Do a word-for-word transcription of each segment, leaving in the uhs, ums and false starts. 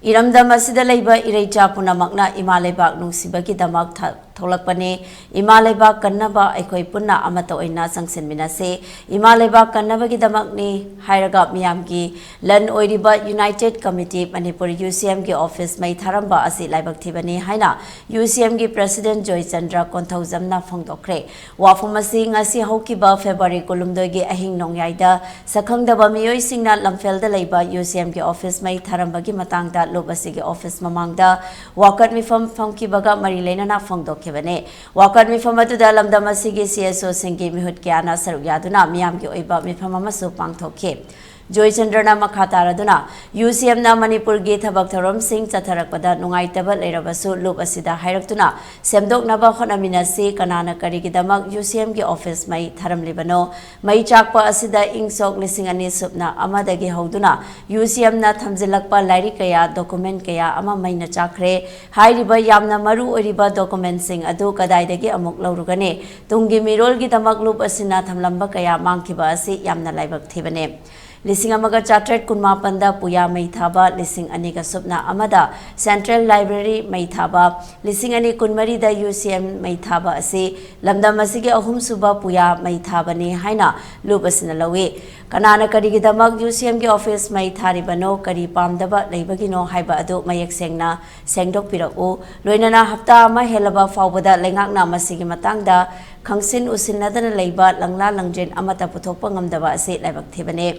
ꯏꯔꯝꯗꯝ ꯑꯁꯤꯗ ꯂꯩꯕ ꯏꯔꯩꯆꯥ ꯄꯨꯝꯅꯃꯛꯅ ꯏꯃꯥ ꯂꯩꯕꯥꯛ ꯅꯨꯡꯁꯤꯕꯒꯤꯗꯃꯛ ꯊ-, ꯊꯣꯛꯂꯛꯄꯅꯤ꯫ ꯏꯃꯥ ꯂꯩꯕꯥꯛ ꯀꯟꯅꯕ ꯑꯩꯈꯣꯏ ꯄꯨꯟꯅ ꯑꯃꯠꯇ ꯑꯣꯏꯅ ꯆꯪꯁꯤꯟꯃꯤꯟꯅꯁꯤ꯫ ꯏꯃꯥ ꯂꯩꯕꯥꯛ ꯀꯟꯅꯕꯒꯤꯗꯃꯛꯅꯤ ꯍꯥꯏꯔꯒ ꯃꯤꯌꯥꯝꯒꯤ ꯂꯟ ꯑꯣꯏꯔꯤꯕ United Committee Manipur, UCM ꯒꯤ office ꯃꯩ ꯊꯥꯔꯝꯕ ꯑꯁꯤ ꯂꯥꯏꯕꯛ ꯊꯤꯕꯅꯤ ꯍꯥꯏꯅ UCM ꯒꯤ President ꯖꯣꯏꯆꯟꯗ꯭ꯔ ꯀꯣꯟꯊꯧꯖꯝꯅ ꯐꯣꯡꯗꯣꯛꯈ꯭ꯔꯦ꯫ ꯋꯥꯐꯝ ꯑꯁꯤ ꯉꯁꯤ ꯍꯧꯈꯤꯕ February ꯀꯨꯟꯍꯨꯝꯗꯣꯏꯒꯤ ꯑꯍꯤꯡ ꯅꯣꯡꯌꯥꯏꯗ ꯁꯛꯈꯪꯗꯕ ꯃꯤꯑꯣꯏꯁꯤꯡꯅ ꯂꯝꯐꯦꯜꯗ ꯂꯩꯕ UCM ꯒꯤ office ꯃꯩ ꯊꯥꯔꯝꯕꯒꯤ ꯃꯇꯥꯡꯗ ꯂꯨꯞ ꯑꯁꯤꯒꯤ office ꯃꯃꯥꯡꯗ ꯋꯥꯀꯠ ꯃꯤꯐꯝ ꯐꯝꯈꯤꯕꯒ ꯃꯔꯤ ꯂꯩꯅꯅ ꯐꯣꯡꯗꯣꯛꯈꯤꯕꯅꯤ꯫ ꯋꯥꯀꯠ ꯃꯤꯐꯝ ꯑꯗꯨꯗ ꯂꯝꯗꯝ ꯑꯁꯤꯒꯤ CSO ꯁꯤꯡꯒꯤ ꯃꯤꯍꯨꯠ ꯀꯌꯥꯅ ꯁꯔꯨꯛ ꯌꯥꯗꯨꯅ ꯃꯤꯌꯥꯝꯒꯤ ꯑꯣꯏꯕ ꯃꯤꯐꯝ ꯑꯃꯁꯨ ꯄꯥꯡꯊꯣꯛꯈꯤ꯫ ꯖꯣꯏꯆꯟꯗ꯭ꯔꯅ ꯃꯈꯥ ꯇꯥꯔꯗꯨꯅ, UCM ꯅ ꯃꯅꯤꯄꯨꯔꯒꯤ ꯊꯕꯛ ꯊꯧꯔꯝꯁꯤꯡ ꯆꯠꯊꯔꯛꯄꯗ ꯅꯨꯡꯉꯥꯏꯇꯕ ꯂꯩꯔꯕꯁꯨ ꯂꯨꯞ ꯑꯁꯤꯗ ꯍꯥꯏꯔꯛꯇꯨꯅ ꯁꯦꯝꯗꯣꯛꯅꯕ ꯍꯣꯠꯅꯃꯤꯟꯅꯁꯤ꯫ ꯀꯅꯥꯅ ꯀꯔꯤꯒꯤꯗꯃꯛ UCM ꯒꯤ office ꯃꯩ ꯊꯥꯔꯝꯂꯤꯕꯅꯣ? ꯃꯩ ꯆꯥꯛꯄ ꯑꯁꯤꯗ ꯏꯪ ꯁꯣꯛ ꯂꯤꯁꯤꯡ ꯑꯅꯤ ꯁꯨꯞꯅ ꯑꯃꯗꯒꯤ ꯍꯧꯗꯨꯅ UCM ꯅ ꯊꯝꯖꯤꯜꯂꯛꯄ ꯂꯥꯏꯔꯤꯛ ꯀꯌꯥ, document ꯀꯌꯥ ꯑꯃ ꯃꯩꯅ ꯆꯥꯛꯈ꯭ꯔꯦ꯫ ꯍꯥꯏꯔꯤꯕ ꯌꯥꯝꯅ ꯃꯔꯨ ꯑꯣꯏꯔꯤꯕ document ꯁꯤꯡ ꯑꯗꯨ ꯀꯗꯥꯏꯗꯒꯤ ꯑꯃꯨꯛ ꯂꯧꯔꯨꯒꯅꯤ? ꯇꯨꯡꯒꯤ ꯃꯤꯔꯣꯜꯒꯤꯗꯃꯛ ꯂꯨꯞ ꯑꯁꯤꯅ ꯊꯝꯂꯝꯕ ꯀꯌꯥ ꯃꯥꯡꯈꯤꯕ ꯑꯁꯤ ꯌꯥꯝꯅ ꯂꯥꯏꯕꯛ ꯊꯤꯕꯅꯤ꯫ ꯂꯤꯁꯤꯡ ꯑꯃꯒ ꯆꯥꯇ꯭ꯔꯦꯠ ꯀꯨꯟꯃꯥꯄꯟꯗ ꯄꯨꯌꯥ ꯃꯩ ꯊꯥꯕ, ꯂꯤꯁꯤꯡ ꯑꯅꯤꯒ ꯁꯨꯞꯅ ꯑꯃꯗ Central Library ꯃꯩ ꯊꯥꯕ, ꯂꯤꯁꯤꯡ ꯑꯅꯤ ꯀꯨꯟꯃꯔꯤꯗ UCM ꯃꯩ ꯊꯥꯕ ꯑꯁꯤ ꯂꯝꯗꯝ ꯑꯁꯤꯒꯤ ꯑꯍꯨꯝꯁꯨꯕ ꯄꯨꯌꯥ ꯃꯩ ꯊꯥꯕꯅꯤ ꯍꯥꯏꯅ ꯂꯨꯞ ꯑꯁꯤꯅ ꯂꯧꯏ꯫ ꯀꯅꯥꯅ ꯀꯔꯤꯒꯤꯗꯃꯛ UCM ꯒꯤ office ꯃꯩ ꯊꯥꯔꯤꯕꯅꯣ, ꯀꯔꯤ ꯄꯥꯝꯗꯕ ꯂꯩꯕꯒꯤꯅꯣ ꯍꯥꯏꯕ ꯑꯗꯨ ꯃꯌꯦꯛ ꯁꯦꯡꯅ ꯁꯦꯡꯗꯣꯛꯄꯤꯔꯛꯎ꯫ ꯂꯣꯏꯅꯅ ꯍꯞꯇꯥ ꯑꯃ ꯍꯦꯜꯂꯕ ꯐꯥꯎꯕꯗ ꯂꯩꯉꯥꯛꯅ ꯃꯁꯤꯒꯤ ꯃꯇꯥꯡꯗ ꯈꯪꯁꯤꯟ ꯎꯁꯤꯟꯅꯗꯅ ꯂꯩꯕ ꯂꯪꯂꯥ ꯂꯪꯖꯦꯟ ꯑꯃꯠꯇ ꯄꯨꯊꯣꯛꯄ ꯉꯝꯗꯕ ꯑꯁꯤ ꯂꯥꯏꯕꯛ ꯊꯤꯕꯅꯤ꯫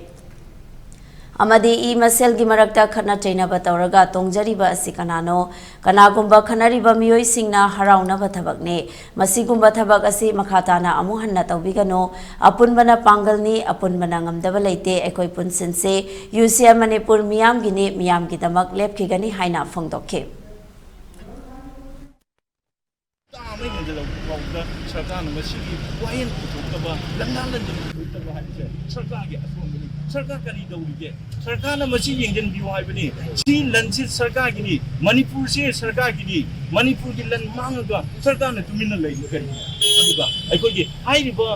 ꯑꯃꯗꯤ ꯏ ꯃꯁꯦꯜꯒꯤ ꯃꯔꯛꯇ ꯈꯠꯅ ꯆꯩꯅꯕ ꯇꯧꯔꯒ ꯇꯣꯡꯖꯔꯤꯕ ꯑꯁꯤ ꯀꯅꯥꯅꯣ? ꯀꯅꯥꯒꯨꯝꯕ ꯈꯠꯅꯔꯤꯕ ꯃꯤꯑꯣꯏꯁꯤꯡꯅ ꯍꯔꯥꯎꯅꯕ ꯊꯕꯛꯅꯤ꯫ ꯃꯁꯤꯒꯨꯝꯕ ꯊꯕꯛ ꯑꯁꯤ ꯃꯈꯥ ꯇꯥꯅ ꯑꯃꯨꯛ ꯍꯟꯅ ꯇꯧꯕꯤꯒꯅꯨ꯫ ꯑꯄꯨꯟꯕꯅ ꯄꯥꯡꯒꯜꯅꯤ, ꯑꯄꯨꯟꯕꯅ ꯉꯝꯗꯕ ꯂꯩꯇꯦ꯫ ꯑꯩꯈꯣꯏ ꯄꯨꯟꯁꯤꯟꯁꯤ꯫ UCM ꯃꯅꯤꯄꯨꯔ ꯃꯤꯌꯥꯝꯒꯤꯅꯤ, ꯃꯤꯌꯥꯝꯒꯤꯗꯃꯛ ꯂꯦꯞꯈꯤꯒꯅꯤ ꯍꯥꯏꯅ ꯐꯣꯡꯗꯣꯛꯈꯤ꯫ ꯍꯞꯇꯥ ꯑꯃ ꯍꯦꯟꯖꯜꯂꯛꯄ ꯐꯥꯎꯕꯗ ꯁꯔꯀꯥꯔꯅ ꯃꯁꯤꯒꯤ ꯋꯥꯌꯦꯜ ꯄꯨꯊꯣꯛꯇꯕ, ꯂꯪꯂꯥ ꯂꯪꯖꯦꯜ ꯄꯨꯊꯣꯛꯇꯕ ꯍꯥꯏꯕꯁꯦ ꯁꯔꯀꯥꯔꯒꯤ ꯑꯁꯣꯟꯕꯅꯤ꯫ ꯁꯔꯀꯥꯔ ꯀꯔꯤ ꯇꯧꯔꯤꯒꯦ? ꯁꯔꯀꯥꯔꯅ ꯃꯁꯤ ꯌꯦꯡꯁꯤꯟꯕꯤꯌꯨ ꯍꯥꯏꯕꯅꯤ꯫ ꯁꯤ ꯂꯟꯁꯤ ꯁꯔꯀꯥꯔꯒꯤꯅꯤ, ꯃꯅꯤꯄꯨꯔꯁꯤ ꯁꯔꯀꯥꯔꯒꯤꯅꯤ꯫ ꯃꯅꯤꯄꯨꯔꯒꯤ ꯂꯟ ꯃꯥꯡꯉꯒ ꯁꯔꯀꯥꯔꯅ ꯇꯨꯃꯤꯟꯅ ꯂꯩꯕ ꯀꯔꯤꯒꯤꯅꯣ? ꯑꯗꯨꯒ ꯑꯩꯈꯣꯏꯒꯤ ꯍꯥꯏꯔꯤꯕ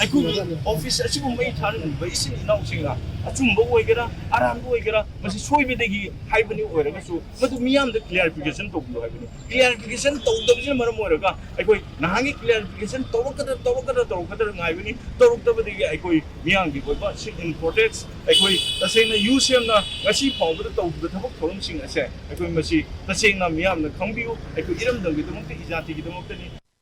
ꯑꯩꯈꯣꯏꯒꯤ ꯑꯣꯐꯤꯁ ꯑꯁꯤꯕꯨ ꯃꯩ ꯊꯥꯔꯝꯃꯤꯕ ꯏꯆꯤꯟ ꯏꯅꯥꯎꯁꯤꯡꯅ ꯑꯆꯨꯝꯕ ꯑꯣꯏꯒꯦꯔꯥ ꯑꯔꯥꯟꯕ ꯑꯣꯏꯒꯦꯔꯥ, ꯃꯁꯤ ꯁꯣꯏꯕꯗꯒꯤ ꯍꯥꯏꯕꯅꯤ ꯑꯣꯏꯔꯒꯁꯨ, ꯃꯗꯨ ꯃꯤꯌꯥꯝꯗ ꯀ꯭ꯂꯤꯌꯥꯔꯤꯐꯤꯀꯦꯁꯟ ꯇꯧꯕꯤꯌꯨ ꯍꯥꯏꯕꯅꯤ꯫ ꯀ꯭ꯂꯤꯌꯥꯔꯤꯐꯤꯀꯦꯁꯟ ꯇꯧꯗꯕꯁꯤꯅ ꯃꯔꯝ ꯑꯣꯏꯔꯒ ꯑꯩꯈꯣꯏ ꯅꯍꯥꯟꯒꯤ ꯀ꯭ꯂꯤꯌꯥꯔꯤꯐꯤꯀꯦꯁꯟ ꯇꯧꯔꯛꯀꯗ꯭ꯔꯥ ꯇꯧꯔꯛꯀꯗ꯭ꯔꯥ ꯇꯧꯔꯛꯀꯗ꯭ꯔꯥ ꯉꯥꯏꯕꯅꯤ꯫ ꯇꯧꯔꯛꯇꯕꯗꯒꯤ ꯑꯩꯈꯣꯏ ꯃꯤꯌꯥꯝꯒꯤ ꯑꯣꯏꯕ sit-in protest, ꯑꯩꯈꯣꯏ ꯇꯁꯦꯡꯅ ꯌꯨ ꯁꯤ ꯑꯦꯝꯅ ꯉꯁꯤ ꯐꯥꯎꯕꯗ ꯇꯧꯈꯤꯕ ꯊꯕꯛ ꯊꯧꯔꯝꯁꯤꯡ ꯑꯁꯦ ꯑꯩꯈꯣꯏ ꯃꯁꯤ ꯇꯁꯦꯡꯅ ꯃꯤꯌꯥꯝꯅ ꯈꯪꯕꯤꯌꯨ꯫ ꯑꯩꯈꯣꯏ ꯏꯔꯝꯗꯝꯒꯤꯗꯃꯛꯇ, ꯏꯖꯥꯇꯤꯒꯤꯗꯃꯛꯇꯅꯤ꯫